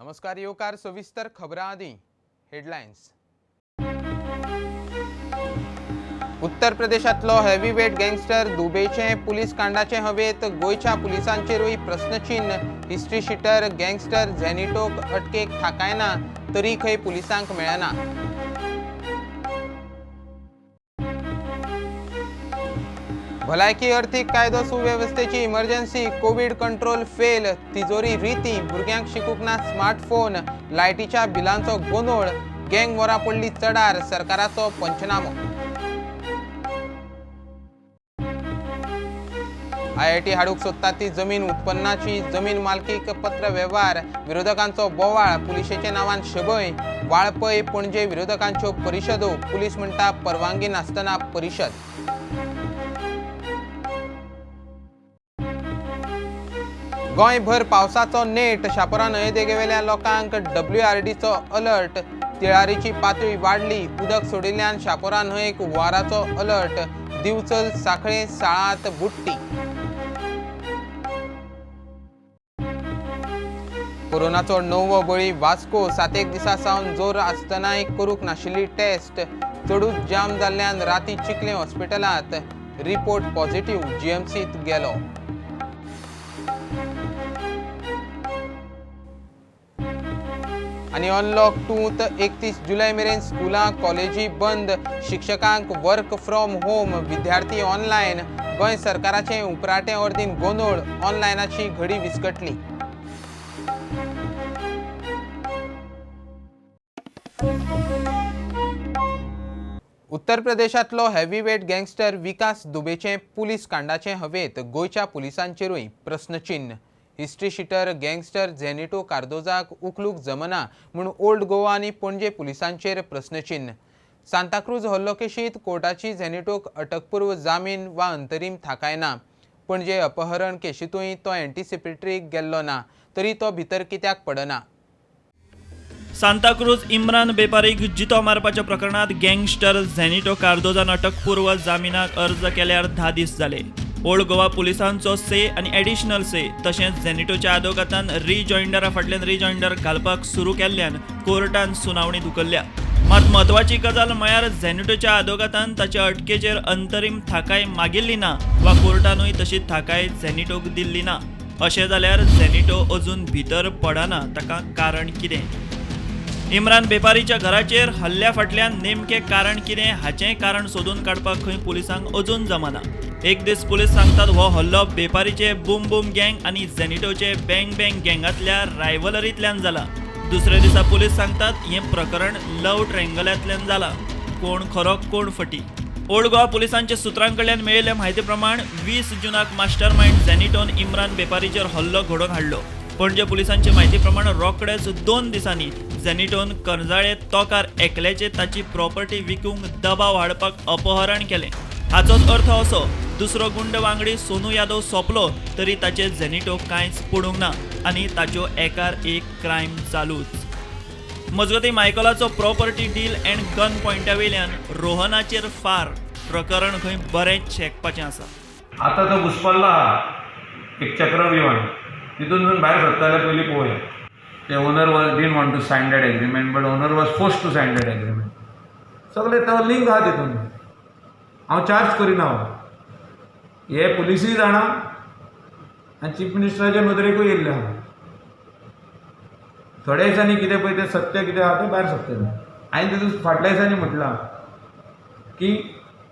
नमस्कार येवकार सविस्तर खबरां आदी हेडलायन्स। उत्तर प्रदेशांतलो हेवीवेट गँगस्टर दुबेचे पुलीस कांडाचे हवेत गोंयच्या पुलिसांचेरूय प्रस्नचिन्न। हिस्ट्री शिटर गँगस्टर झेनिटोक अटकेक थाकायना तरी खंय पुलिसांक मेळना। भलायकी अर्थीक कायदो सुवेवस्थेची इमर्जन्सी, कोवीड कंट्रोल फेल, तिजोरी रिती, भुरग्यांक शिकूंक ना स्मार्टफोन, लायटीच्या बिलांचो गोंदळ, गँग वॉरां पडली चडार, सरकाराचो पंचनामो। आयआयटी हाडूंक सोदता ती जमीन उत्पन्नाची, जमीन मालकीक पत्र वेव्हार, विरोधकांचो बोवाळ, पुलिशेच्या नांवान शबय, वाळपय पणजे विरोधकांच्यो परिशदो, पुलीस म्हणटा परवानगी नासतना परिशद। गोंयभर पावसाचो नेट, शापोरा न्हंयेदेगेवेल्या लोकांक डब्ल्यूआरडीचो अलर्ट, तिळारीची पातळी वाडली, उदक सोडिल्ल्यान शापोरा न्हंयेक हुंवाराचो अलर्ट, दिवचल सांखळे साळांत बुडटी। कोरोनाचो णववो बळी वास्को, 7 दिसां सावन जोर आसतनाय करूंक नाशिल्ली टेस्ट, चडूच जाम जाल्ल्यान राती चिखले हॉस्पिटलांत, रिपोर्ट पॉझिटिव्ह, जीएमसींत गेलो। आनी अनलॉक 2 31 जुलय मेरेन स्कुलां कॉलेजी बंद, शिक्षकांक वर्क फ्रॉम होम, विद्यार्थी ऑनलायन, गोंय सरकाराचें उपराटें अर्दीन गोंदळ, ऑनलायनाची घडी विस्कटली। उत्तर प्रदेशांतलो हेवीवेट गँगस्टर विकास दुबेचें पुलीस कांडाचें हवेत गोंयच्या पुलिसांचेरूय प्रस्नचिन्न। हिस्ट्री शिटर गँगस्टर झेनिटो कार्दोजाक उखलूंक जमना म्हूण ओल्ड गोवा आनी पणजे पुलिसांचेर प्रस्नचिन्न। सांताक्रूज हल्लो केशींत कोर्टाची झेनिटोक अटकपूर्व जामीन वा अंतरीम थाकायना। पणजे अपहरण केशींतूय तो एंटिसिपेटरीक गेल्लो ना, तरी तो भितर कित्याक पडना। सांताक्रूज इम्रान बेपारीक जितो मारपाच्या प्रकरणात गँगस्टर झेनिटो कार्दोजान अटकपूर्व जामिनाक अर्ज केल्यार 10 दीस जाले। ओल्ड गोवा पुलिसांचो से आनी एडिशनल से तशेंच झेनिटोच्या आदोगातान रिजॉयंडरा फाटल्यान रिजॉयंडर घालपाक सुरू केल्ल्यान कोर्टान सुनावणी धुकल्ल्या। मात म्हत्वाची गजाल म्हळ्यार झेनिटोच्या आदोगातान ताच्या अटकेचेर अंतरीम थाकाय मागिल्ली ना वा कोर्टानूय तशी थाकाय झेनिटोक दिल्ली ना। अशें जाल्यार झेनिटो अजून भितर पडना, ताका कारण कितें? इम्रान बेपारीच्या घराचेर हल्ल्या फाटल्यान नेमकें कारण कितें हाचें कारण सोदून काडपाक खंय पुलिसांक अजून जमना। एक दीस पुलीस सांगतात हो हल्लो बेपारीचे बूम बूम गँग आनी झेनिटोचे बँग बँग गँगांतल्या रायवलरींतल्यान जाला। दुसऱ्या दिसा पुलीस सांगतात हें प्रकरण लव ट्रँगलांतल्यान जाला। कोण खरो कोण फटी? ओल्ड गोवा पुलिसांच्या सुत्रां कडल्यान मेळिल्ले म्हायती प्रमाण 20 जुनाक मास्टर मायंड झेनिटोन इम्रान बेपारीचेर हल्लो घडोवन हाडलो। पणजे पुलिसांचे म्हायती प्रमाण रोखडेच 2 दिसांनी झेनिटोन करंजाळे तोकार एकल्याचे ताची प्रॉपर्टी विकूंक दबाव हाडपाक अपहरण केलें। हाचोच अर्थ असो दुसरो गुंड वांगडी सोनू यादव सोंपलो तरी ताचे झेनिटो कांयच पडूंक ना आनी ताच्यो एकार एक क्रायम चालूच। मजगतीं मायकलाचो प्रॉपर्टी डील अँड गन पॉयंटा वयल्यान रोहनाचेर फार प्रकरण खंय बरेंच शेकपाचें आसा। आतां तो घुसपल्लो एक चक्रव्यूहान, तितून भायर सरता जाल्यार पयलीं पळोवया। The owner was didn't want to sign that agreement, but owner was forced to sign that agreement. सगळे तो लिंक आहा तितून, हांव चार्ज करिना। हे पुलिसूय जाणा आनी चीफ मिनिस्टराच्या नदरेकूय येयल्लें आहा। थोड्या दिसांनी कितें पळय तें सत्य कितें आहा तें भायर सरतलें। हांवें तितून फाटल्या दिसांनी म्हटलां की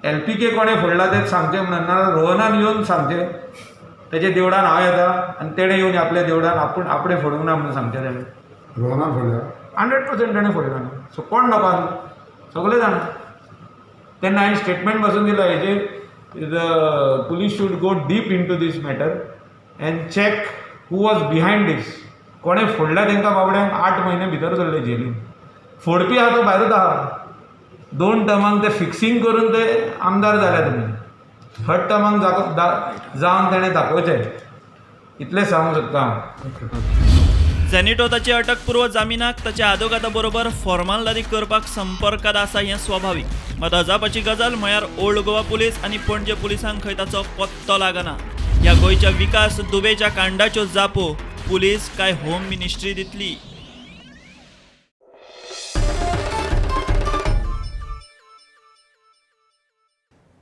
एलपीके कोणें फोडला तें सांगचें म्हणून, ना रोहनान येवन सांगचें, तेच्या देवळान हांव येता आनी तेणें येवन आपल्या देवळान आपूण आपणें फोडूंक ना म्हणून सांगचें तेणें। रोहनान फोडल्या 100% तेणें फोडला न्हू। सो कोण लोकांक सगळे जाणा। तेन्ना हांवें स्टेटमेंट पासून दिलो हेजेर, the police should go deep into this matter and check who was behind this. कोणें फोडल्या तेंकां बाबड्यांक 8 म्हयने भितर सरले जेलीन। फोडपी आहा तो भायरूच आहा। 2 टर्मांक ते फिक्सिंग करून ते आमदार जाल्या तुमी, थर्ड टर्मांक जावन तेणें दाखोवचें, इतलें सांगूंक सोदता हांव। झेनिटो ताचे अटकपूर्व जामिनाक ताच्या आदोगाता बरोबर फॉर्मालदारी करपाक संपर्कांत आसा हें स्वाभावीक। मात अजापाची गजाल म्हळ्यार ओल्ड गोवा पुलीस आनी पणजे पुलिसांक खंय ताचो पत्तो लागना। ह्या गोंयच्या विकास दुबेच्या कांडाच्यो जापो पुलीस काय होम मिनिस्ट्री दितली?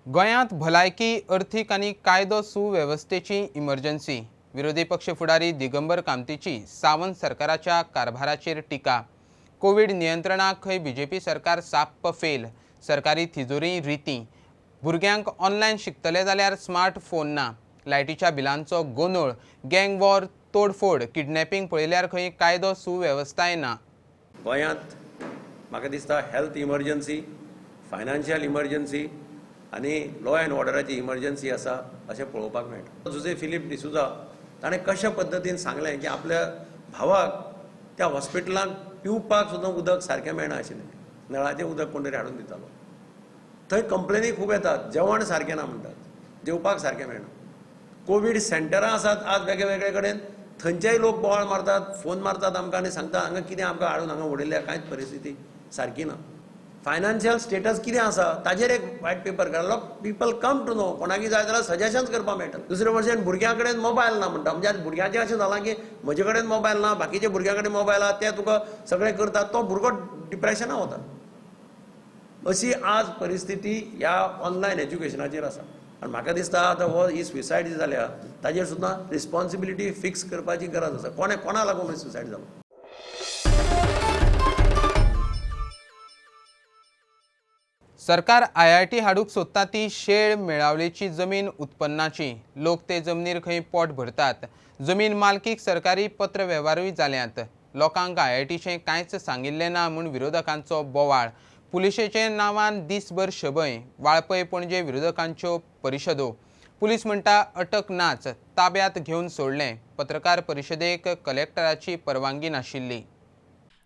गोंयांत भलायकी, अर्थीक आनी कायदो सुवेवस्थेची इमर्जन्सी. विरोधी पक्ष फुडारी दिगंबर कामतीची सावंत सरकाराच्या कारभाराचेर टिका. कोवीड नियंत्रणाक खंय बीजेपी सरकार साप्प फेल. सरकारी तिजोरी रिती. भुरग्यांक ऑनलायन शिकतले जाल्यार स्मार्ट फोन ना. लायटीच्या बिलांचो गोंदळ, गँग वॉर, तोडफोड, किडनॅपिंग पळयल्यार खंय कायदो सुवेवस्थाय ना. गोंयांत म्हाका दिसता हेल्थ इमर्जन्सी, फायनान्शियल इमर्जन्सी आनी लॉ एंड ऑर्डराची इमर्जन्सी आसा अशें पळोवपाक मेळटा. जुजे फिलीप डिसुजा ताणें कशा पद्दतीन सांगलें की आपल्या भावाक त्या हॉस्पिटलांत पिवपाक सुद्दां उदक सारकें मेळना आशिल्लें, नळाचें उदक कोण तरी हाडून दितालो. थंय कंप्लेनी खूब येतात, जेवण सारकें ना म्हणटात, जेवपाक सारकें मेळना. कोवीड सेंटरां आसात आज वेगळे वेगळे कडेन, थंयचेय लोक बोवाळ मारतात, फोन मारतात आमकां आनी सांगता हांगा कितें आमकां हाडून हांगा उडयल्या, कांयच परिस्थिती सारकी ना. फायनान्शियल स्टेटस कितें आसा ताजेर एक वायट पेपर घालो, पीपल कम टू नो. कोणाकी जाय जाल्यार सजेशन्स करपाक मेळटा. दुसरे वर्षेन भुरग्यां कडेन मोबायल ना म्हणटा, म्हणजे आज भुरग्यांचें अशें जालां की म्हजे कडेन मोबायल ना, बाकीच्या भुरग्यां कडेन मोबायल आहा, ते तुका सगळें करतात, तो भुरगो डिप्रेशना वता. अशी आज परिस्थिती ह्या ऑनलायन एज्युकेशनाचेर आसा. आनी म्हाका दिसता आतां हो ही सुसायड जी जाल्या ताजेर सुद्दां रिस्पॉन्सिबिलिटी फिक्स करपाची गरज आसा. कोणें कोणा लागून सुसायड जालो. सरकार आयआयटी हाडूंक सोदता ती शेळ मेळावलेची जमीन उत्पन्नाची. लोक ते जमनीर खंय पोट भरतात. जमीन मालकीक सरकारी पत्र वेव्हारूय जाल्यात. लोकांक आयआयटीचें कांयच सांगिल्लें ना म्हूण विरोधकांचो बोवाळ. पुलिशेचे नांवान दीसभर शबय. वाळपय पणजे विरोधकांच्यो परिशदो. पुलीस म्हणटा अटक नाच, ताब्यात घेवन सोडलें. पत्रकार परिशदेक कलेक्टराची परवानगी नाशिल्ली.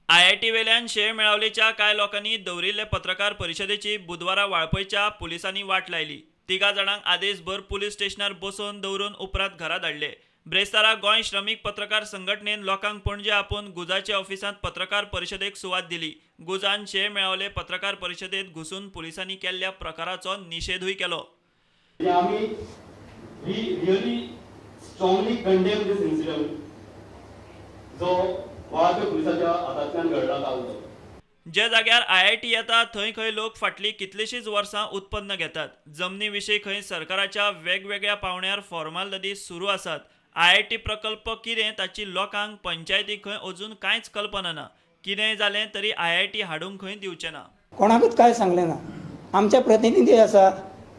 आयआयटी वेल्यान शेळ मेळावलेच्या कांय लोकांनी दवरिल्ले पत्रकार परिशदेची बुधवारा वाळपयच्या पुलिसांनी वाट लायली. 3 जाणांक आदेशभर पुलीस स्टेशनार बसोवन दवरून उपरांत घरा धाडले. ब्रेस्तारा गोंय श्रमीक पत्रकार संघटनेन लोकांक पणजे आपोवन गुजाच्या ऑफिसांत पत्रकार परिशदेक सुवात दिली. गुजान शेळ मेळावले पत्रकार परिशदेत घुसून पुलिसांनी केल्ल्या प्रकाराचो निशेधूय केलो. आमी we really strongly condemn this incident जो वाळपय पुलिसाच्या हातांतल्यान घडला कालचो. ज्या जाग्यार आयआयटी येता थंय खंय लोक फाटलीं कितलींशींच वर्सां उत्पन्न घेतात. जमनी विशीं खंय सरकाराच्या वेगवेगळ्या पावंड्यार फॉर्मालदी सुरू आसात. आयआयटी प्रकल्प कितें ताची लोकांक पंचायती खंय अजून कांयच कल्पना ना. कितेंय जालें तरी आयआयटी हाडूंक खंय दिवचें ना. कोणाकूच कांय सांगलें ना. आमचे प्रतिनिधी आसा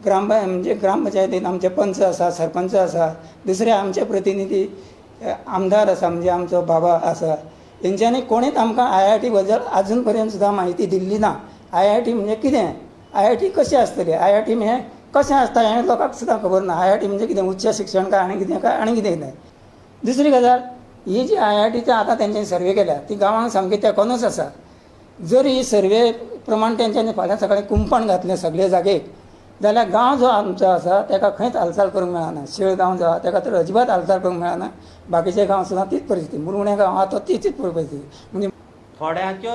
ग्राम म्हणजे ग्रामपंचायतीन आमचे पंच आसा, सरपंच आसा, दुसरे आमचे प्रतिनिधी आमदार आसा म्हणजे आमचो बाबा आसा. तेंच्यांनी कोणीच आमकां आयआयटी बद्दल आजून पर्यंत सुद्दां म्हायती दिल्ली ना. आयआयटी म्हणजे कितें, आयआयटी कशी आसतली, आयआयटी हें कशें आसता हें लोकांक सुद्दां खबर ना. आयआयटी म्हणजे कितें, उच्च शिक्षण काय आनी कितें काय आनी कितें कितें. दुसरी गजाल, ही जी आयआयटीची आतां तेंच्यांनी सर्वे केल्या ती गांवांक सामकी तेंकोनूच आसा. जर ही सर्वे प्रमाण तेंच्यांनी फाल्यां सकाळीं कुंपण घातलें सगळे जागेक जाल्यार गांव जो आमचो आसा ताका खंयच हालचाल करूंक मेळना. शेळ गांव जो आसा ताका तर अजिबात हालचाल करूंक मेळना. बाकीचे गांव सुद्दां तीच परिस्थिती, मुरगुणे गांव आसा तो तीच परिस्थिती. म्हणजे थोड्यांच्यो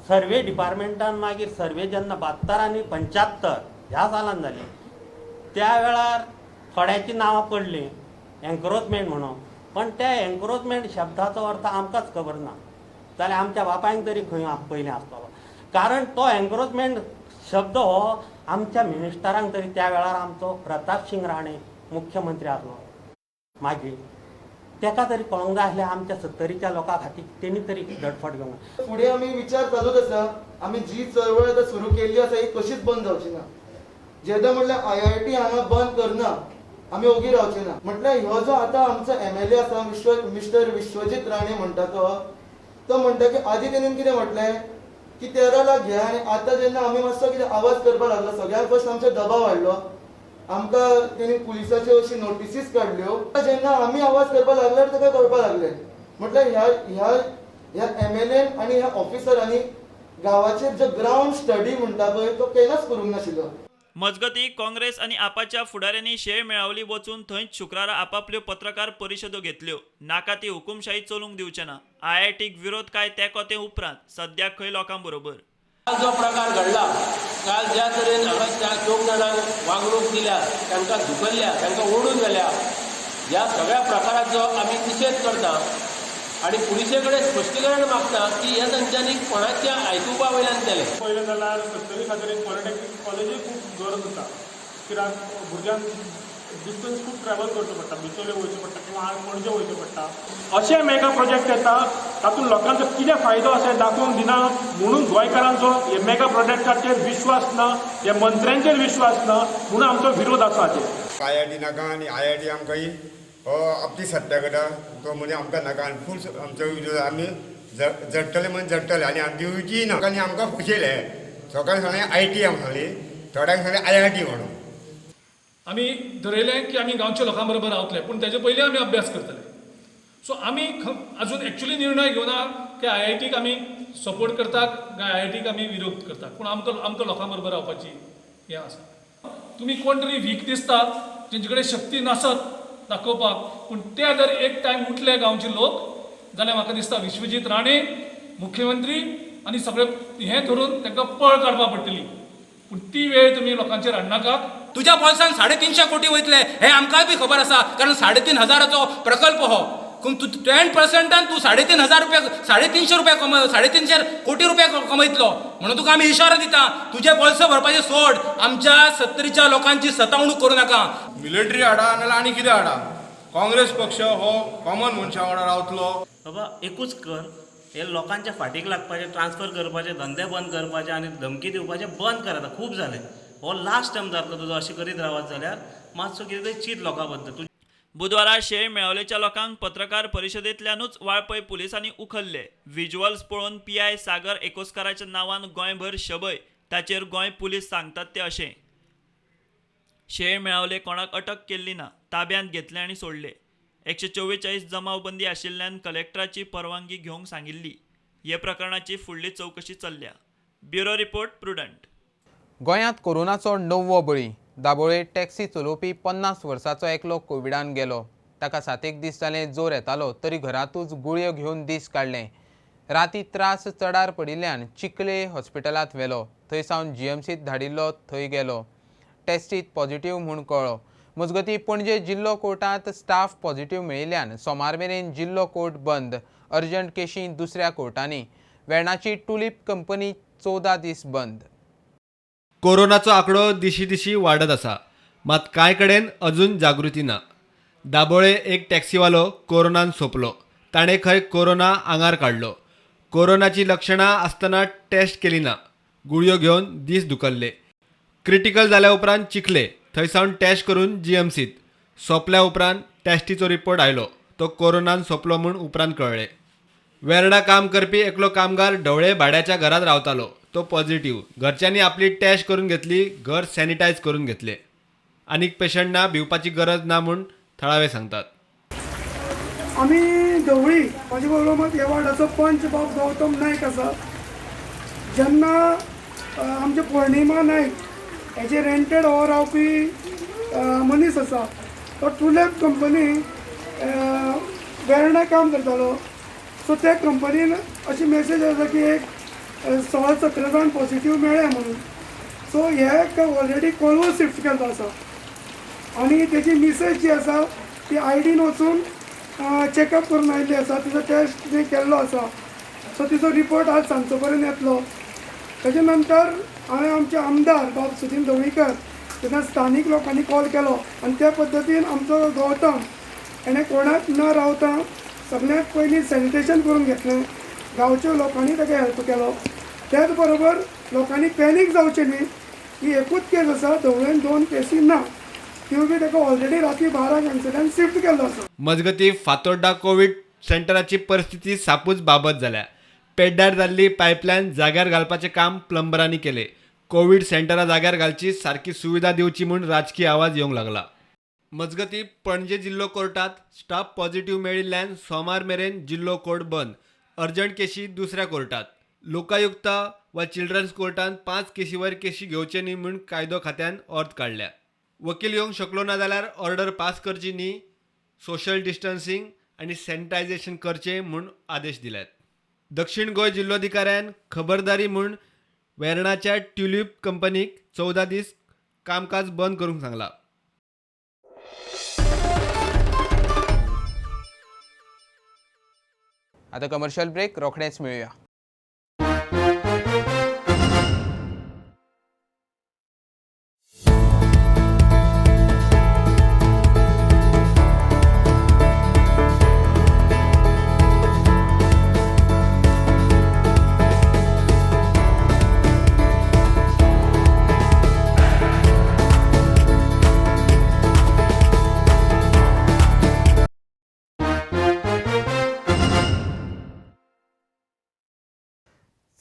सर्वे डिपार्टमेंटान मागीर सर्वे जेन्ना 72 आनी 75 ह्या सालान जाली त्या वेळार थोड्यांची नांवां पडलीं एन्क्रोचमेंट म्हणून, पण त्या एन्क्रोचमेंट शब्दाचो अर्थ आमकांच खबर ना. जाल्यार आमच्या बापायक तरी खंय पयलीं आसतलो, कारण तो एन्क्रोचमेंट शब्द हो आमच्या मिनिस्टरांक तरी त्या वेळार आमचो प्रताप सिंग राणे मुख्यमंत्री आसलो, मागीर तेका तरी कळोंक जाय आसलें आमच्या सत्तरीच्या लोकां खातीर तेणी तरी धडपड घेवंक. फुडें आमी विचार चालूच आसा. आमी जी चळवळ आतां सुरू केल्ली आसा ही कशीच बंद जावची ना. जेन्ना म्हटल्यार आयआयटी हांगा बंद करना, आमी ओगी रावचे ना. म्हटल्यार ह्यो जो आतां आमचो एमएलए आसा मिस्टर विश्वजीत राणे म्हणटा तो म्हणटा की आदी तेणेन कितें म्हटलें की 13 लाख घे, आनी आतां जेन्ना आमी मातसो कितें आवाज करपाक लागलो सगळ्यांत फर्स्ट आमचो दबाव हाडलो, आमकां तेणी पुलिसाच्यो अशी नोटिसीस काडल्यो. जेन्ना आमी आवाज करपाक लागल्यार ताका कळपाक लागलें. म्हटल्यार ह्या ह्या ह्या एमएलएन आनी ह्या ऑफिसरांनी गांवाचेर जो ग्रावंड स्टडी म्हणटा पळय तो केन्नाच करूंक नाशिल्लो. मजगती काँग्रेस आनी आपाच्या फुडाऱ्यांनी शेळ मेळावली वचून थंयच शुक्रारा आपापल्यो पत्रकार परिशदो घेतल्यो. नाका ती हुकुमशाही चलूंक दिवचे ना. आयआयटीक विरोध काय तेंको ते उपरांत, सद्याक खंय लोकां बरोबर. काल जो प्रकार घडला, काल ज्या तरेन हांगा त्या 4 जाणांक वागणूक दिल्या, तांकां धुकल्ल्या, तांकां ओडून घाल्या, ह्या सगळ्या प्रकाराचो आमी निशेध करता आनी पुलिसे कडेन स्पश्टीकरण मागता की हे तांच्यांनी कोणाच्या आयकुपा वयल्यान केलें. पळयलें जाल्यार सत्तरी खातीर एक पॉलिटेक्नीक कॉलेजूय खूब गरज आसा. कित्याक भुरग्यांक डिस्टन्स खूब ट्रॅवल करचो पडटा, बिचोले वयचें पडटा किंवा पणजे वयचें पडटा. अशे मेगा प्रोजेक्ट येता तातूंत लोकांचो कितें फायदो अशें दाखोवंक दिना, म्हणून गोंयकारांचो हे मेगा प्रोजेक्टाचेर विश्वास ना, हे मंत्र्यांचेर विश्वास ना, म्हणून आमचो विरोध आसा हाचेर. I I T नाका आनी I I T आमकां ही आपली सत्ता करता तो म्हणजे आमकां नाका आनी फूल आमचो विरोध. आमी जडटले म्हणून जडटले आनी आमी दिवची ना. आनी आमकां फसयले, सगळ्यांक सांगलें I T आमकां सांगली, थोड्यांक सांगलें I I T म्हणून. आमी धरयलें की आमी गांवच्या लोकां बरोबर रावतले, पूण तेजे पयलीं आमी अभ्यास करतले. सो आमी अजून एक्चुली निर्णय घेवना की I I टीक आमी सपोर्ट करतात काय I I टीक आमी विरोध करतात, पूण आमकां आमकां लोकां बरोबर रावपाची हें आसा. तुमी कोण तरी वीक दिसता, तेंचे कडेन शक्ती नासत दाखोवपाक, पूण ते जर एक टायम उठले गांवचे लोक जाल्यार म्हाका दिसता विश्वजीत राणे मुख्यमंत्री आनी सगळे हें धरून तांकां पळ काडपाक पडटली. पूण ती वेळ तुमी लोकांचेर हाडनाका. तुज्या बोल्सान 350 कोटी वयतले हें आमकांय बी खबर आसा, कारण 3500 प्रकल्प हो. पूण तूं 10% तूं 3500 रुपया 350 रुपया कमय, 350 कोटी रुपया कमयतलो. म्हणून तुका आमी इशारो दिता, तुजे बोल्स भरपाचें सोड, आमच्या सत्तरीच्या लोकांची सतावणूक करूं नाका. मिलिटरी हाडा नाल्यार आनी कितें हाडा, काँग्रेस पक्ष हो कॉमन मनशा वांगडा रावतलो. बाबा एकूच कर, हे लोकांच्या फाटीक लागपाचे, ट्रान्सफर करपाचे, धंदे बंद करपाचे आनी धमकी दिवपाचे बंद कर. आतां खूब जालें, हो लास्ट टर्म जातलो तुजो. अशें करीत रावत जाल्यार मातसो कितें तरी चीत लोकां बद्दल. बुधवारा शेळ मेळवलेच्या लोकांक पत्रकार परिशदेंतल्यानूच वाळपय पुलिसांनी उखल्ले. व्हिज्युअल्स पळोवन पी I सागर एकोस्काराच्या नांवान गोंयभर शबय, ताचेर गोंय पुलीस सांगतात ते अशें. शेळ मेळवले कोणाक अटक केल्ली ना, ताब्यांत घेतले आनी सोडले. 144 जमावबंदी आशिल्ल्यान कलेक्टराची परवानगी घेवंक सांगिल्ली. हे प्रकरणाची फुडली चवकशी चल्ल्या. Bureau report, Prudent. गोंयांत कोरोनाचो 9वो बळी. दाबोळे टॅक्सी चलोवपी 50 वर्सांचो एकलो कोविडान गेलो. ताका 7 दीस जाले जोर येतालो तरी घरांतूच गुळयो घेवन दीस काडले. राती त्रास चडार पडिल्ल्यान चिखले हॉस्पिटलांत व्हेलो. थंय सावन जीएमसीत धाडिल्लो, थंय गेलो. टेस्टीत पॉझिटिव्ह म्हूण कळ्ळो. मजगतीं पणजे जिल्लो कोर्टांत स्टाफ पॉझिटिव्ह मेळिल्ल्यान सोमार मेरेन जिल्लो कोर्ट बंद. अर्जंट केशी दुसऱ्या कोर्टांनी. वेर्णाची टुलीप कंपनी 14 दीस बंद. कोरोनाचो आंकडो दिशी दिशी वाडत आसा, मात कांय कडेन अजून जागृती ना. दाबोळे एक टॅक्सीवालो कोरोनान सोंपलो. ताणें खंय कोरोना आंगार काडलो. कोरोनाची लक्षणां आसतना टेस्ट केली ना, गुळयो घेवन दीस धुकल्ले. क्रिटिकल जाल्या उपरांत चिखले, थंय सावन टेस्ट करून जीएमसीत सोंपल्या उपरांत टेस्टीचो रिपोर्ट आयलो, तो कोरोनान सोंपलो म्हूण उपरांत कळ्ळें. वेर्णा काम करपी एकलो कामगार ढवळे भाड्याच्या घरांत रावतालो, तो पॉझिटिव्ह. घरच्यांनी आपली टेस्ट करून घेतली, घर सॅनिटायज करून घेतले. आनीक पेशंट ना, भिवपाची गरज ना म्हूण थळावे सांगतात. आमी ढवळी म्हजे बरोबर ह्या वार्डाचो पंच बाब गौतम नायक आसा. जेन्ना आमचे पौर्णिमा नायक हेजे रेंटेड हो रावपी मनीस आसा, तो टुलेप कंपनी वेर्णा काम करतालो. सो त्या कंपनीन अशी मेसेज आसा की एक 16-17 जाण पॉझिटिव्ह मेळ्ळे म्हणून. सो हे ऑलरेडी कोलवो शिफ्ट केल्लो आसा आनी तेजी मिसेज जी आसा ती आयडीन वचून चॅकअप करून आयिल्ली आसा, तिचो टेस्ट जे केल्लो आसा. सो तिचो रिपोर्ट आज सांजचो पर्यंत येतलो. ताजे नंतर हांवें आमचे आमदार बाब सुदीन ढवळीकर तेन्ना स्थानीक लोकांनी कॉल केलो आनी त्या पद्दतीन आमचो गौतम हेणें कोणाक न रावता सगळ्यांत पयलीं सॅनिटेशन करून घेतलें. गांवच्या लोकांनी ताका हेल्प केलो. त्याच बरोबर लोकांनी पॅनीक जावचें न्ही, ही एकूच केस आसा, ढवळेन 2 केसी ना, त्यो बी ताका ऑलरेडी राती 12 हांगसरल्यान शिफ्ट केल्लो आसा. मजगतीं फातोड्डा कोवीड सेंटराची परिस्थिती सापूच बाबत जाल्या. पेड्ड्यार जाल्ली पायपलायन जाग्यार घालपाचें काम प्लंबरांनी केलें. कोवीड सेंटरां जाग्यार घालची, सारकी सुविधा दिवची म्हूण राजकी आवाज येवंक लागला. मजगतीं पणजे जिल्लो कोर्टात स्टाफ पॉझिटिव्ह मेळिल्ल्यान सोमार मेरेन जिल्लो कोर्ट बंद. अर्जंट केशी दुसऱ्या कोर्टात. लोकायुक्त वा चिल्ड्रन्स कोर्टान 5 केशी वयर केशी घेवचे न्ही म्हूण कायदो खात्यान ऑर्द काडल्या. वकील येवंक शकलो ना जाल्यार ऑर्डर पास करची न्ही, सोशल डिस्टन्सिंग आनी सॅनिटायझेशन करचें म्हूण आदेश दिल्यात. दक्षिण गोंय जिल्लोधिकाऱ्यान खबरदारी म्हूण वेर्णाच्या ट्युलिप कंपनीक 14 दीस कामकाज बंद करूंक सांगला. आता कमर्शियल ब्रेक, रोखडेच मेळुया.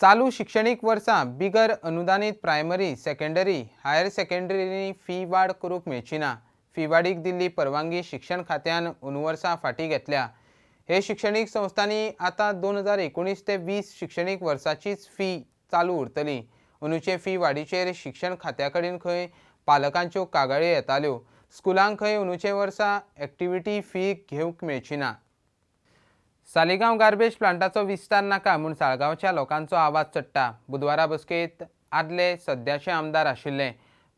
चालू शिक्षणीक वर्सा बिगर अनुदानीत प्रायमरी, सेकंडरी, हायर सेकंडरींनी फी वाड करूंक मेळची ना. फी वाडीक दिल्ली परवानगी शिक्षण खात्यान अंदू वर्सा फाटीं घेतल्या. हे शिक्षणीक संस्थांनी आतां 2019 ते 20 शिक्षणीक वर्साचीच फी चालू उरतली. अंदूचे फी वाडीचेर शिक्षण खात्या कडेन खंय पालकांच्यो कागाळी येताल्यो. स्कुलांक खंय अंदूचे वर्सा एक्टिविटी फी घेवंक मेळची ना. सालिगांव गार्बेज प्लांटाचो विस्तार नाका म्हूण साळगांवच्या लोकांचो आवाज चडटा. बुधवारा बसकेंत आदले सद्याचे आमदार आशिल्ले.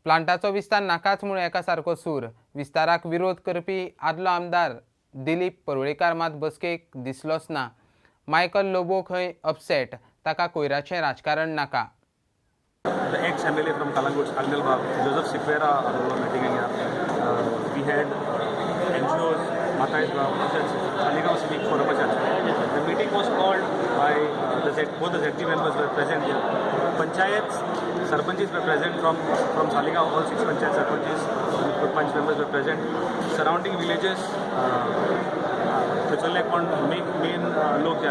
प्लांटाचो विस्तार नाकाच म्हूण एका सारको सूर. विस्ताराक विरोध करपी आदलो आमदार दिलीप परुळेकार मात बसकेक दिसलोच ना. मायकल लोबो खंय अपसेट, ताका कोयराचें राजकारण नाका. The ex-MLA from Calangute, Agnel Bab, Joseph Siqueira, meeting here. We had NGOs, Matai Saligao Civic Forum. The meeting was called by both the ZG members were present here. Panchayats, sarpanches were present from Saligao. All 6 panchayat sarpanches, panch members were present. Surrounding villages, main lok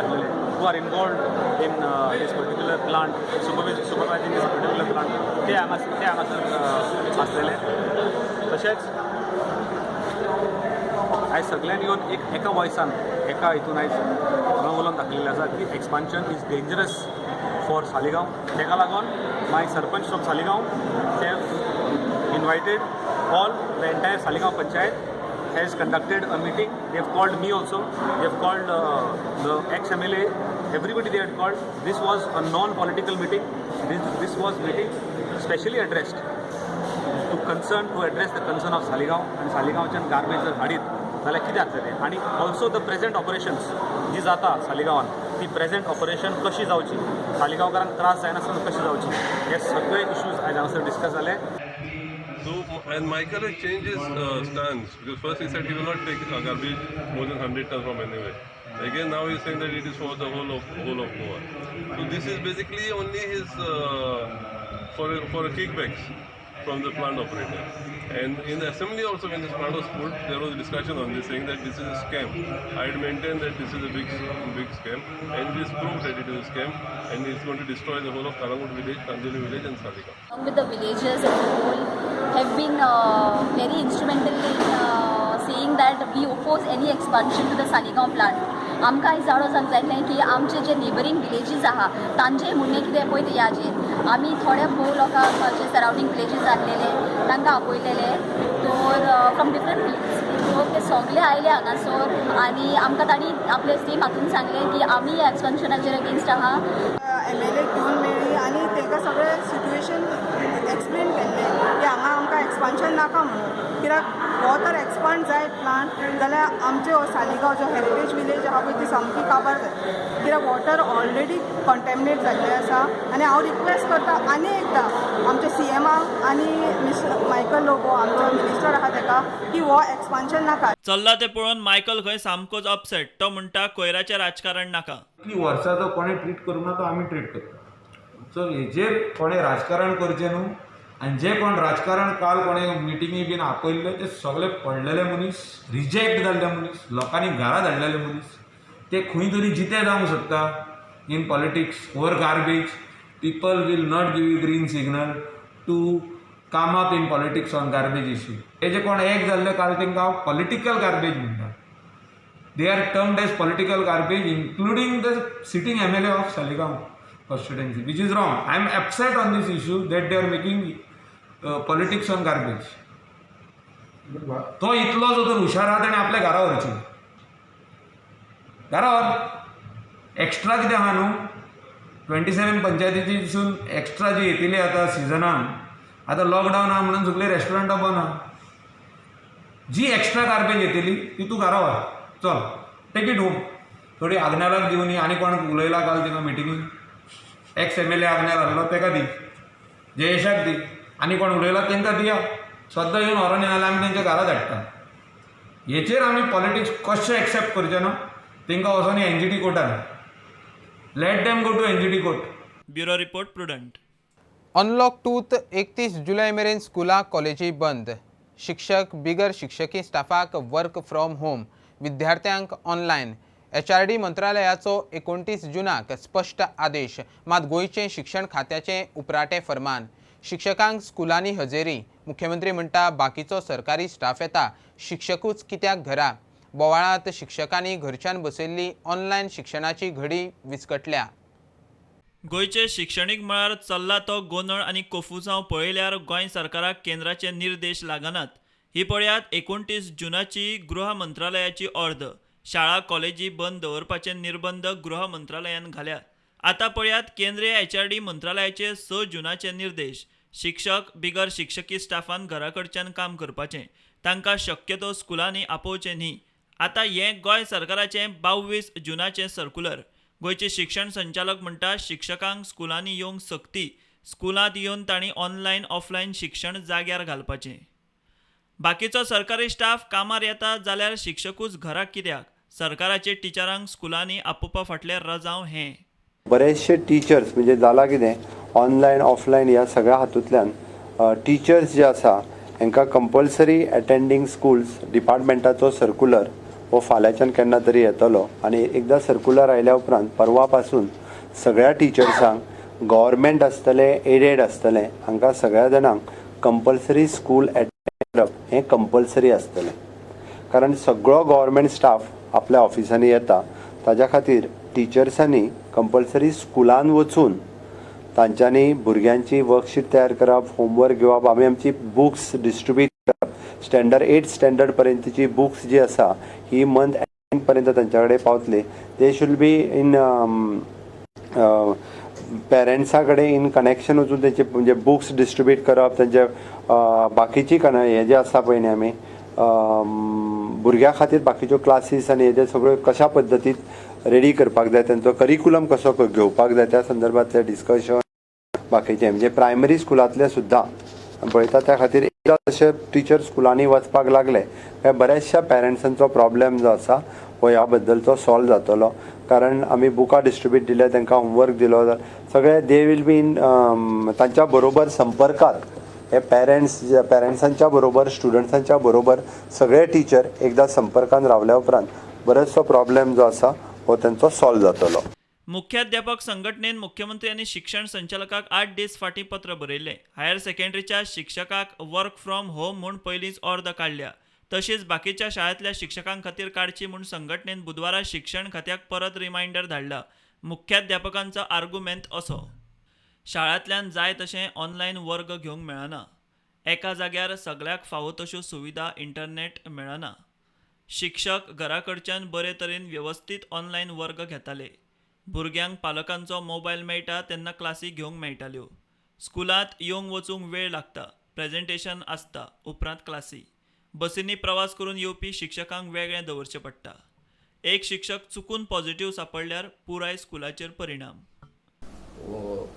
who are involved in this particular plant, supervising this particular plant, ते हांगासर आसलेले. तशेंच आयज सगळ्यांनी येवन एका वॉयसान एका हितून आयज हांगा उलोवन दाखयलेलें आसा की expansion is dangerous for Saligao. ताका लागून my sarpanch from Saligao have invited all the entire Saligao panchayat has conducted a meeting. They have called me also. They have called the ex-MLA. Everybody they had called. This was a non-political meeting. This was meeting specially addressed to concern to address the concern of Saligao and Saligaonच्यान garbage जर हाडीत जाल्यार कितें जातलें तें, आनी also the present operations जी जाता सालिगांवान ती present operation कशी जावची, सालिगांवकारांक त्रास जायनासतना कशी जावची, हे सगळे इश्यूज आयज हांगासर डिस्कस जाले. So, and Michael has changed his stance, because first he said he will not take garbage more than 100 tons from anywhere. Again, now he is saying that it is for the whole of Goa. So this is basically only his for kickbacks from the plant operator. And in the assembly also, when this plant was put, there was a discussion on this, saying that this is a scam. I had maintained that this is a big scam, and it is proved that it is a scam, and it's going to destroy the whole of Calangute village, Candolim village, and Saligao. Along with the villagers as a whole, have been very instrumental in saying that we oppose any expansion to the Saligao plant. आमकां आयज जाणो जावंक जाय की आमचे जे neighbouring villages आहा तांचें म्हणणें कितें पळय तें ह्याचेर आमी थोड्या भोव लोकांक जे सरावंडींग विलेजीस आसलेले तांकां आपयलेले तर फ्रॉम डिफरंट विलेज सो ते सगळे आयले हांगासर आनी आमकां तांणी आपले सेम हातून सांगलें की आमी ह्या एक्सपान्शनाचेर अगेन्स्ट आहा. एम एल एक घेवन मेळ्ळी आनी तांकां सगळें सिट्युएशन एक्सप्लेन केल्लें की हांगा आमकां एक्सपान्शन नाका म्हणून, कित्याक हो तर एक्सपांड जायत प्लांट जाल्यार आमचे हो सालिगांव जो हेरिटेज विलेज आहा पळय ती सामकी काबार जातली, कित्याक वॉटर ऑलरेडी कंटेमिनेट जाल्लें आसा. आनी हांव रिक्वेस्ट करता आनी एकदां आमच्या सी एमाक आनी मिस्टर मायकल लोबो आमचो मिनिस्टर आहा ताका की हो एक्सपान्शन नाका. चल्ला तें पळोवन मायकल खंय सामकोच अपसेट. तो म्हणटा कोयराचें राजकारण नाका. इतली वर्सां जो कोणें ट्रीट करूंक ना तो आमी ट्रीट करता. सो हेजेर कोणें राजकारण करचें न्हू, आनी जे कोण राजकारण काल कोणें मिटिंगी बीन आपयल्ले ते सगळे पडलेले मनीस, रिजेक्ट जाल्ले मनीस, लोकांनी घरा धाडलेले मनीस, ते खंय तरी जिते जावंक सोदता in politics over garbage. People will not give you green signal to come up in politics on garbage issue. हे जे कोण एक जाल्ले काल तांकां हांव पॉलिटिकल गार्बेज म्हणटा. They are termed as political garbage, including the sitting MLA of Saligao constituency, which is wrong. I am upset on this issue that they are making politics on garbage. तो इतलो जो तर हुशार आहा ताणें आपल्या घरा व्हरची, घरा व्हर. एक्स्ट्रा कितें आहा न्हू, 27 पंचायतीसून एक्स्ट्रा जी येतली आतां सिजनान, आतां लॉकडावन आहा म्हणून सगळीं रेस्टॉरंटां बंद आहा, जी एक्स्ट्रा गार्बेज येतली ती तूं घरा व्हर, चल टेक it home. थोडी आग्नेलाक दिवनी, आनी कोण उलयला काल थिंगा मिटिंगेक, ex M L A Agnel आहलो ताका दी, जयेशाक दी, आनी कोण उलयला तांकां दिया, सद्दां येवन व्हरोन येना जाल्यार आमी तेंच्या घरा धाडटा. हेचेर आमी पॉलिटिक्स कशें एक्सेप्ट करचे ना, तांकां वचोन एन जी टी कोर्टान, let them go to N G T court. Bureau report, Prudent. Unlock 2 31 जुलय मेरेन स्कुलां कॉलेजी बंद. शिक्षक बिगर शिक्षकी स्टाफाक वर्क फ्रॉम होम, विद्यार्थ्यांक ऑनलायन. एचआरडी मंत्रालयाचो 29 जूनाक स्पश्ट आदेश, मात गोंयचें शिक्षण खात्याचें उपराटें फरमान। शिक्षकांक स्कुलांनी हजेरी, मुख्यमंत्री म्हणटा बाकीचो सरकारी स्टाफ येता, शिक्षकूच कित्याक घरा? बोवाळांत शिक्षकांनी घरच्यान बसयल्ली ऑनलायन शिक्षणाची घडी विस्कटल्या। गोंयचे शिक्षणीक मळार चल्ला तो गोंदळ आनी कोफुसांव पळयल्यार गोंय सरकाराक केंद्राचे निर्देश लागनात। ही पळयात 29 जूनाची गृह मंत्रालयाची ऑर्द। शाळा कॉलेजी बंद दवरपाचे निर्बंध गृह मंत्रालयान घाल्यात। आतां पळयात केंद्रीय एचआरडी मंत्रालयाचे 6 जूनाचे निर्देश। शिक्षक बिगर शिक्षकी स्टाफान घरा कडच्यान काम करपाचें, तांकां शक्यतो स्कुलांनी आपोवचें न्ही। आतां हें गोंय सरकाराचें 22 जूनाचें सर्कुलर। गोंयचे शिक्षण संचालक म्हणटा शिक्षकांक स्कुलांनी येवंक सक्ती, स्कुलांत येवन तांणी ऑनलायन ऑफलायन शिक्षण जाग्यार घालपाचें। बाकीचो सरकारी स्टाफ कामार येता जाल्यार शिक्षकूच घराक कित्याक? सरकाराचे टिचरांक स्कुलांनी आपोवपा फाटलें रजांव हें। बरेचशे टिचर्स म्हणजे जाला कितें, ऑनलायन ऑफलायन ह्या सगळ्या हातूंतल्यान टिचर्स जे आसा हांकां कंपल्सरी अटेंडींग स्कुल्स डिपार्टमेंटाचो सर्कुलर हो फाल्यांच्यान केन्ना तरी येतलो आनी एकदां सर्कुलर आयल्या उपरांत परवा पासून सगळ्या टिचर्सांक गव्हर्मेंट आसतलें, एडेड आसतलें, हांकां सगळ्या जाणांक कंपल्सरी स्कूल अटेंड करप हें कंपल्सरी आसतलें। कारण सगळो गव्हर्मेंट स्टाफ आपल्या ऑफिसांनी येता, ताज्या खातीर टिचर्सांनी कंपल्सरी स्कुलान वचून तांच्यांनी भुरग्यांची वर्कशीट तयार करप, होमवर्क घेवप, आमी आमची बुक्स डिस्ट्रिब्यूट करप। स्टँडर्ड 8 स्टँडर्ड पर्यंतची बुक्स जी आसा ही मंथ एंड पर्यंत तांच्या कडेन पावतली। They should be in पेरंट्सा कडेन इन कनेक्शन वचून तेंचे म्हणजे बुक्स डिस्ट्रिब्यूट करप, तेंचे बाकीची हें जें आसा पळय न्ही आमी भुरग्यां खातीर बाकीच्यो क्लासीस आनी हेजे सगळ्यो कशा पद्दतीन रेडी करपाक जाय, तेंचो करिकुलम कसो घेवपाक जाय त्या संदर्भातलें डिस्कशन बाकीचें म्हणजे प्रायमरी स्कुलांतलें सुद्दां पळयता। त्या खातीर एकदां तशें टिचर स्कुलांनी वचपाक लागले काय बऱ्याचशा पेरंट्सांचो प्रॉब्लेम जो आसा हो ह्या बद्दलचो सॉल्व जातलो। कारण आमी बुकां डिस्ट्रिब्यूट दिले, तांकां होमवर्क दिलो, सगळे they will be in तांच्या बरोबर संपर्कात हे पेरंट्स, पेरंट्सांच्या बरोबर स्टुडंट्सांच्या बरोबर सगळे टिचर एकदां संपर्कान रावल्या उपरांत बरोचसो प्रॉब्लेम जो आसा हो तांचो सॉल्व जातलो। मुख्याध्यापक संघटनेन मुख्यमंत्री आनी शिक्षण संचालकाक 8 दीस फाटीं पत्र बरयल्लें। हायर सेकंडरीच्या शिक्षकाक वर्क फ्रॉम होम म्हूण पयलींच ऑर्द काडल्या, तशीच बाकीच्या शाळांतल्या शिक्षकां खातीर काडची म्हूण संघटनेन बुधवारा शिक्षण खात्याक परत रिमायंडर धाडला। मुख्याध्यापकांचो आर्गुमेंत असो, शाळांतल्यान जाय तशें ऑनलायन वर्ग घेवंक मेळना, एका जाग्यार सगळ्याक फावो तश्यो सुविधा इंटरनेट मेळना, शिक्षक घरा कडच्यान बरे तरेन वेवस्थीत ऑनलायन वर्ग घेताले, भुरग्यांक पालकांचो मोबायल मेळटा तेन्ना क्लासी घेवंक मेळटाल्यो, स्कुलांत येवंक वचूंक वेळ लागता, प्रेजेंटेशन आसता, उपरांत क्लासी, बसींनी प्रवास करून येवपी शिक्षकांक वेगळें दवरचें पडटा, एक शिक्षक चुकून पॉझिटिव्ह सापडल्यार पुराय स्कुलाचेर परिणाम।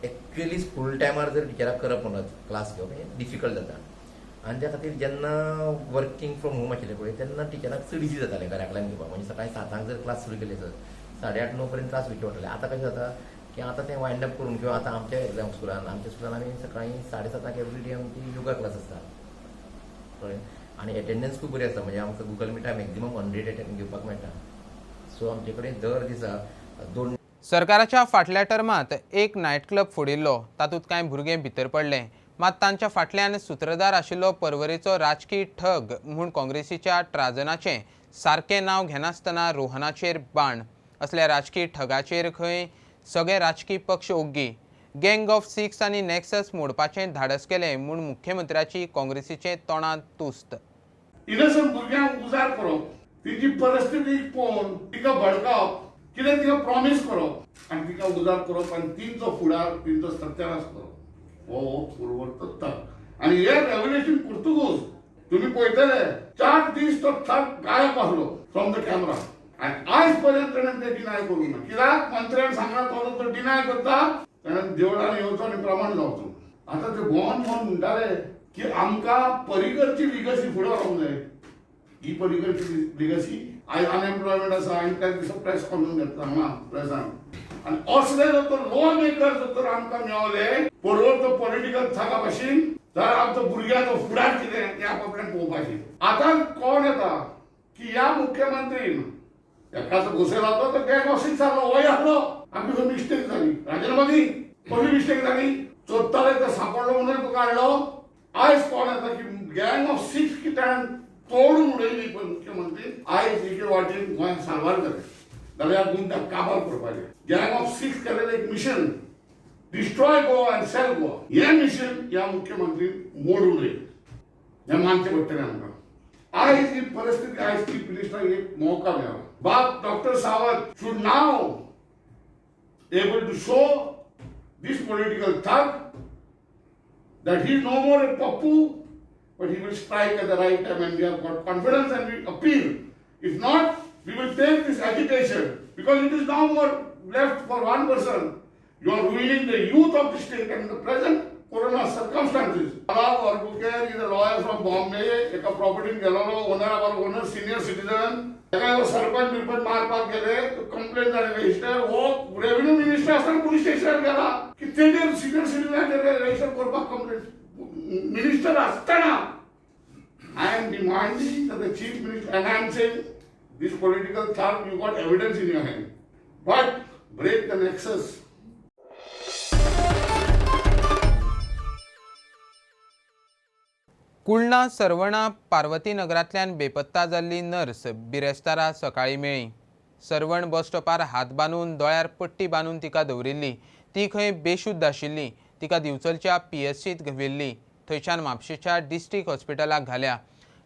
एक्चुअली स्कूल टायमार जर टिचराक करप म्हणत क्लास घेवप हें डिफिकल्ट जाता आनी त्या खातीर जेन्ना वर्किंग फ्रॉम होम आशिल्लें पळय तेन्ना टिचराक चड इजी जातालें घरा कडल्यान घेवपाक। म्हणजे सकाळी 7 जर क्लास सुरू केले तर 8:30 9 पर्यंत क्लास घेवचे पडटाले। आतां कशें जाता की आतां तें वायंड अप करून किंवा आतां आमच्या एग्जाम स्कुलान, आमच्या स्कुलान आमी सकाळी 7:30 एवरी डे आमची योगा क्लास आसता, कळ्ळें, आनी एटेंडन्स खूब बरी आसता। म्हणजे आमकां गुगल मिटार मॅक्झिमम 100 एटेंड घेवपाक मेळटा। सो आमचे कडेन दर दिसा 2 सरकाराच्या फाटल्या टर्मांत एक नायट क्लब फोडिल्लो, तातूंत कांय भुरगे भितर पडले, मात तांच्या फाटल्यान सुत्रधार आशिल्लो परवरेचो राजकी ठग म्हूण काँग्रेसीच्या ट्राजनाचें सारकें नांव घेनासतना रोहनाचेर बाण। असल्या राजकी ठगाचेर खंय सगळे राजकी पक्ष ओग्गी। गँग ऑफ 6 आनी नॅक्सस मोडपाचें धाडस केलें म्हूण मुख्यमंत्र्याची काँग्रेसीचे तोंडांत तुस्त। इनोसंट भुरग्यांक उजार करप, तिची परिस्थिती पळोवन तिका भडकावप, कितें तिका प्रॉमीस करप आनी तिका उजार करप आनी तिंचो फुडार तिंचो सत्यानाश करप, हो पुर्वर्तत्ता। आनी हे रेव्होल्युशन पुर्तुगोज तुमी पळयतले 4 दीस तो ठग गायब आसलो फ्रॉम the camera आनी आयज पर्यंत ताणें ते डिनाय करूंक ना। कित्याक मंत्र्यान सांगला तो डिनाय करता, ताणें देवळान येवचो आनी प्रमाण जावचो। आतां ते गोवन मोहन म्हणटाले की आमकां परिगरची लिगसी फुडें व्हरूंक जाय। ही परिगरची लिगसी आयज अनएम्प्लॉयमेंट आसा आनी त्या दिसा प्रेस कॉन्फरन्स घेतला हांगा प्रेसान आनी असले जर तर लॉ मेकर जर तर आमकां मेवले बरोबर तो पॉलिटिकल थाका भाशेन जाल्यार आमचो भुरग्यांचो फुडार कितें तें आपापल्यान पळोवपाचें। आतां कोण येता की ह्या मुख्यमंत्रीन एकाचो घोसेल जालो तो गँग ऑफ सिक्स जालो, होय आहलो. आमची खंय मिस्टेक जाली? राजेंद्र दी कसली मिस्टेक जाली? चोरताले ते सांपडलो म्हणून तुका हाडलो. आयज कोण येता की गँग ऑफ सिक्स की ताणें तोडून उडयली पळय मुख्यमंत्री. आयज एके वाटेन गोंयांत साल्वार जालें जाल्यार ह्या गुंडाक काबार करपाचें. गँग ऑफ सिक्स केलेलें एक mission, destroy Goa and sell Goa, हें मिशन ह्या मुख्यमंत्रीन मोडून उडयलें. हें मानचें पडटलें आमकां. आयज ही परिस्थिती, आयज चीफ मिनिस्टराक एक मौका मेळ्ळा. बाब Doctor Sawant should now able to show this political thug that he is no more a Pappu, but he will strike at the right time, and we have got confidence and we appeal. If not, we will take this agitation, because it is now more left for one person. You are ruining the youth of the state and the present corona circumstances. Alav Albuquerque is a lawyer from Bombay, एका प्रॉपर्टीन गेलोलो, ओनरा बरोबर, owner senior citizen. ताका सरपंच बिरपंच मारपाक गेले, complain जाली register. हो revenue minister आसतना police स्टेशनार गेला की तेजेर सिनियर सिटीजनाचेर रजिस्टर करपाक कंप्लेन मिनिस्टर आसतना. I am demanding the chief minister and I am saying this political thug, you got evidence in your hand, but break the nexus. Kulna Sarvana Parvati नगरांतल्यान बेपत्ता जाल्ली nurse बिरेस्तारा सकाळीं मेळ्ळी. सर्वण बस स्टॉपार हात बांदून दोळ्यार पट्टी बांदून तिका दवरिल्ली. ती खंय बेशुद्ध आशिल्ली. तिका दिवचलच्या पीएससीत व्हेल्ली. थंयच्यान म्हापशेच्या डिस्ट्रिक्ट हॉस्पिटलाक घाल्या.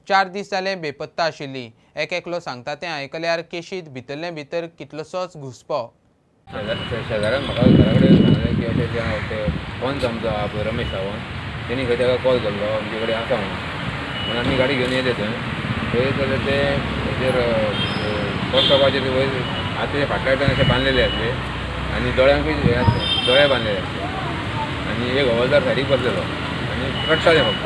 4 दीस जाले बेपत्ता आशिल्ली. एक एकलो सांगता तें आयकल्यार केशीत भितरले भितर कितलोसोच घुसपो. शेजाऱ्यान म्हाका घरा कडेन सांगलें की अशें अशें ते पंच आमचो रमेश सावंत तेणी खंय ताका कॉल केल्लो आमचे कडेन आसा म्हणून आमी गाडी घेवन येयले थंय. थंय जाल्यार ते हेजेर बस स्टॉपाचेर वयर हात फाटल्या वटेन अशें बांदलेले आसले आनी दोळ्यांकूय हे आसले, दोळे बांदलेले आसले आनी एक हवालदार सायडीक बसलेलो आनी रडटाले फक्त.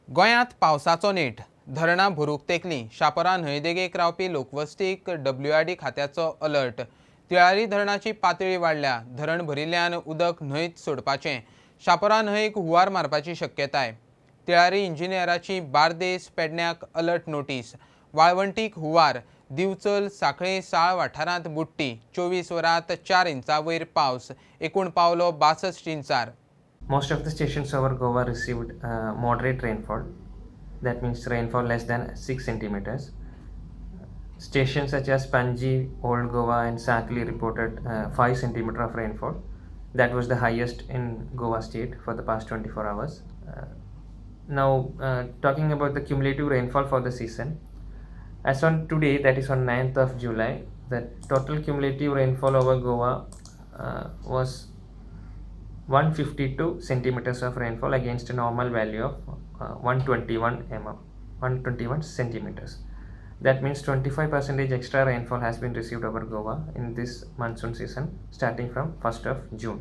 गोंयांत पावसाचो नेट, धरणां भरूंक तेंकलीं. शापोरा न्हंयदेगेक रावपी लोकवस्तीक डब्ल्यूआरडी खात्याचो अलर्ट. तिळारी धरणाची पातळी वाडल्या. धरण भरिल्ल्यान उदक न्हंयत सोडपाचें. शापोरा न्हंयक हुंवार मारपाची शक्यताय. तिळारी इंजिनियराची बार्देस पेडण्याक अलर्ट नोटीस. वाळवंटीक हुंवार. दिवचल सांखळे साळ वाठारांत बुडटी. 24 वरांत 4 इंचां वयर पावस. एकूण पावलो 62 इंचार. Most of the stations over Goa received moderate rainfall, that means rainfall less than 6 centimeters. Stations such as Panji, Old Goa and Sakli reported 5 centimeter of rainfall. That was the highest in Goa state for the past 24 hours. Now talking about the cumulative rainfall for the season, as on today, that is on 9th of July, the total cumulative rainfall over Goa was 152 centimeters of rainfall against a normal value of 121 mm, 121 centimeters. That means 25% extra rainfall has been received over Goa in this monsoon season starting from 1st of June.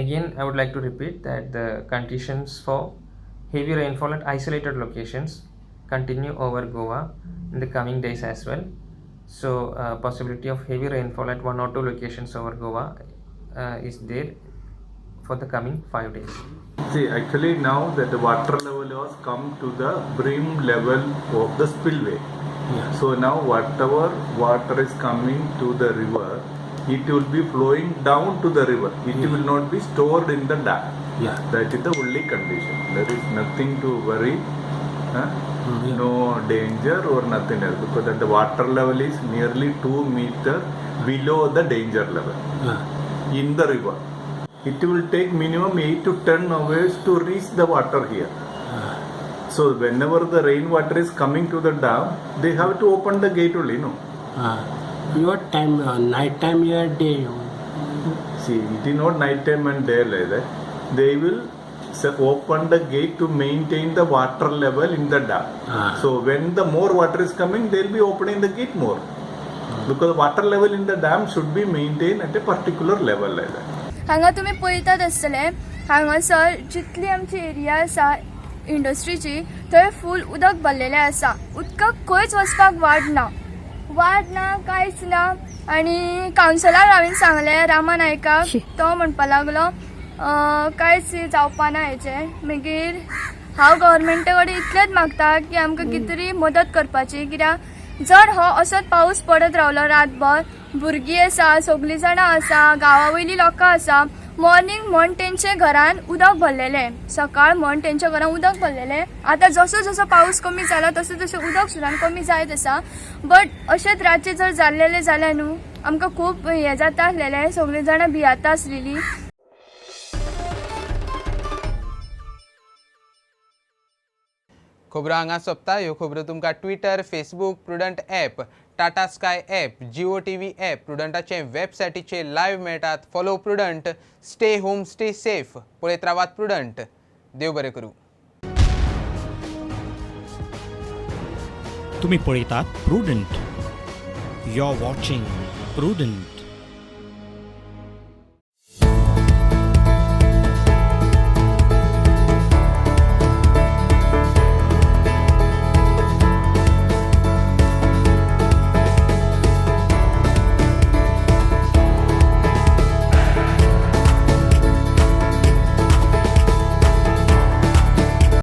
Again, I would like to repeat that the conditions for heavy rainfall at isolated locations continue over Goa in the coming days as well. So possibility of heavy rainfall at 1 or 2 locations over Goa is there for the coming 5 days. See, actually now that the water level has come to the brim level of the spillway. Yeah. So now whatever water is coming to the river, it will be flowing down to the river. It will not be stored in the dam. Yeah. That is the only condition. There is nothing to worry. Huh? Mm-hmm. No danger or nothing else, because that the water level is nearly 2 meters below the danger level. Yeah. In the river. It will take minimum 8 to 10 hours to reach the water here. So whenever the rainwater is coming to the dam, they have to open the gate only, no? Your time, night time or day? See, it is not night time and day like that. They will open the gate to maintain the water level in the dam. So when the more water is coming, they will be opening the gate more. Because water level in the dam should be maintained at a particular level like that. हांगा तुमी पळयतात आसतले, हांगासर जितली आमची area आसा इंडस्ट्रीची थंय फूल उदक भरलेलें आसा. उदकाक खंयच वचपाक वाट ना, वाट ना, कांयच ना. आनी कावन्सिलाक हांवें सांगलें, रामा नायकाक, तो म्हणपा लागलो कांयच जावपा ना हेचें. मागीर हांव गव्हर्मेंटा कडेन इतलेंच मागता की आमकां कितें तरी मदत करपाची, कित्याक जर हो असोच पावस पडत रावलो रातभर, भुरगीं आसा, सगळीं जाणां आसा, गांवा वयलीं लोकां आसा, मॉर्निंग म्हण तेंचे घरान उदक भरलेलें, सकाळ म्हण तेंच्या घरान उदक भरलेलें. आतां जसो जसो पावस कमी जाला तसो तसो उदक सुद्दां कमी जायत आसा, बट अशेंच रातचें जर जाल्लेलें जाल्यार न्हू आमकां खूब हें जाता आसलेलें, सगळीं जाणां भियेता आसलेलीं. खबरो हांगा सोंपता. ह्यो खबरो तुमकां Twitter, Facebook, Prudent app, Tata Sky app, Jio TV app, प्रुडंटाचे वेबसायटीचेर लायव्ह मेळटात. Follow Prudent, stay home, stay safe. पळयत रावात प्रुडंट. देव बरें करूं. तुमी पळयतात Prudent. You are watching Prudent.